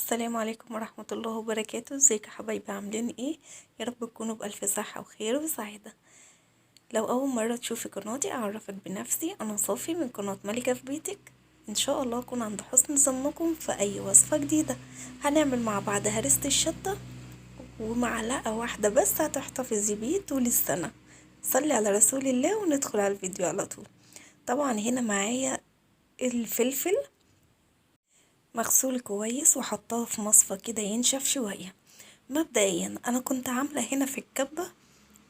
السلام عليكم ورحمة الله وبركاته. ازيك يا حبايبي، عاملين ايه؟ يا رب تكونوا بألف صحة وخير وسعادة. لو اول مرة تشوفي قناتي اعرفك بنفسي، انا صافي من قناة ملكة في بيتك. ان شاء الله اكون عند حسن ظنكم في اي وصفة جديدة. هنعمل مع بعض هرسة الشطة ومعلقة واحدة بس هتحتفظي بيه طول السنة. صلي على رسول الله وندخل على الفيديو على طول. طبعا هنا معايا الفلفل مغسول كويس وحطاه في مصفى كده ينشف شوية. مبدئيا انا كنت عاملة هنا في الكبة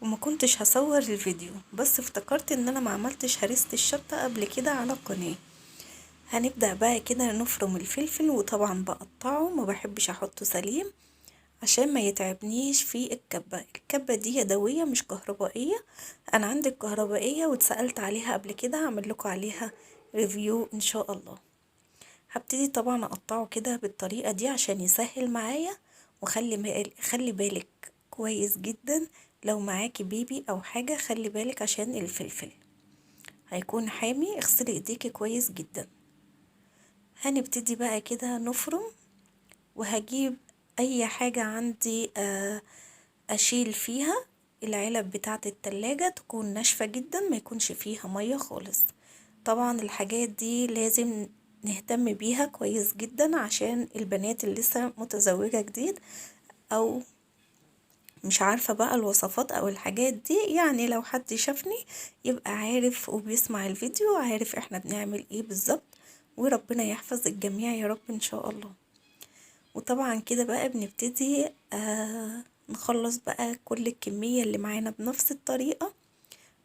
وما كنتش هصور الفيديو، بس افتكرت ان انا ما عملتش هرسة الشطة قبل كده على القناة. هنبدأ بقى كده نفرم الفلفل، وطبعا بقطعه، ما بحبش احطه سليم عشان ما يتعبنيش في الكبة. الكبة دي يدوية مش كهربائية، انا عندي الكهربائية واتسألت عليها قبل كده، هعمل لكم عليها review ان شاء الله. هبتدي طبعا اقطعه كده بالطريقة دي عشان يسهل معايا. وخلي خلي بالك كويس جدا، لو معاكي baby او حاجة خلي بالك عشان الفلفل هيكون حامي، اغسلي ايديكي كويس جدا. هنبتدي بقى كده نفرم، وهجيب اي حاجة عندي اشيل فيها العلب بتاعة التلاجة، تكون ناشفة جدا ما يكونش فيها مية خالص. طبعا الحاجات دي لازم نهتم بيها كويس جدا عشان البنات اللي لسه متزوجة جديد او مش عارفة بقى الوصفات او الحاجات دي، يعني لو حد شافني يبقى عارف وبيسمع الفيديو عارف احنا بنعمل ايه بالظبط. وربنا يحفظ الجميع يا رب ان شاء الله. وطبعا كده بقى بنبتدي نخلص بقى كل الكمية اللي معانا بنفس الطريقة.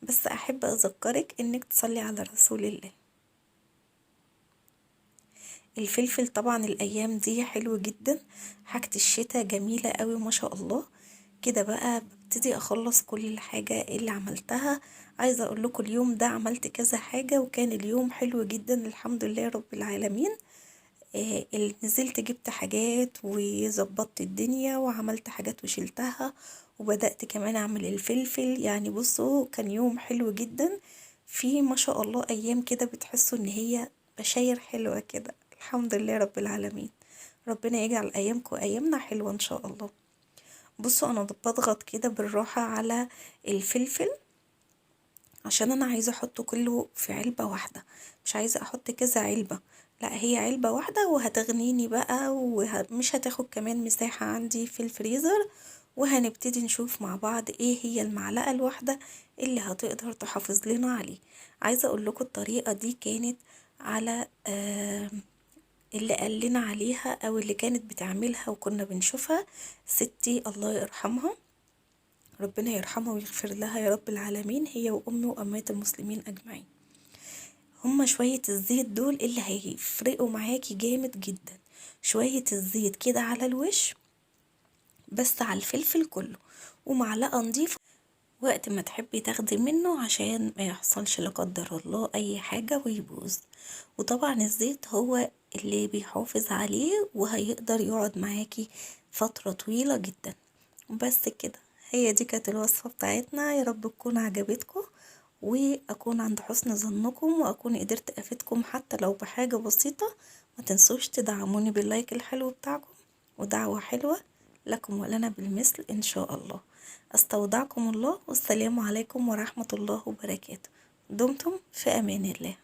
بس احب اذكرك انك تصلي على رسول الله. الفلفل طبعا الايام دي حلو جدا، حاجة الشتاء جميلة قوي ما شاء الله. كده بقى ببتدي اخلص كل الحاجة اللي عملتها. عايزة اقول لكم اليوم ده عملت كذا حاجة وكان اليوم حلو جدا الحمد لله رب العالمين. اللي نزلت جبت حاجات وظبطت الدنيا وعملت حاجات وشلتها، وبدأت كمان اعمل الفلفل. يعني بصوا كان يوم حلو جدا. في ما شاء الله ايام كده بتحسوا ان هي بشاير حلوة كده، الحمد لله رب العالمين. ربنا يجعل ايامكم ايامنا حلوة ان شاء الله. بصوا انا بضغط كده بالراحة على الفلفل عشان انا عايزة احطه كله في علبة واحدة، مش عايزة احط كذا علبة، لا هي علبة واحدة وهتغنيني بقى ومش هتاخد كمان مساحة عندي في الفريزر. وهنبتدي نشوف مع بعض ايه هي المعلقة الواحدة اللي هتقدر تحافظ لنا عليه. عايزة اقول لكم الطريقة دي كانت على اللي قال لنا عليها او اللي كانت بتعملها وكنا بنشوفها ستي الله يرحمها، ربنا يرحمها ويغفر لها يا رب العالمين، هي وامي وامهات المسلمين اجمعين. هما شوية الزيت دول اللي هيفرقوا معاكي جامد جدا. شوية الزيت كده على الوش بس على الفلفل كله، ومعلقة نظيفة وقت ما تحبي تاخدي منه عشان ما يحصلش لا قدر الله اي حاجة ويبوظ. وطبعا الزيت هو اللي بيحافظ عليه وهيقدر يقعد معاكي فترة طويلة جدا. بس كده هي دي كانت الوصفة بتاعتنا، يا رب تكون عجبتكم واكون عند حسن ظنكم واكون قدرت افيدكم حتى لو بحاجة بسيطة. ما تنسوش تدعموني باللايك الحلو بتاعكم، ودعوة حلوة لكم ولنا بالمثل ان شاء الله. استودعكم الله، والسلام عليكم ورحمة الله وبركاته. دمتم في امان الله.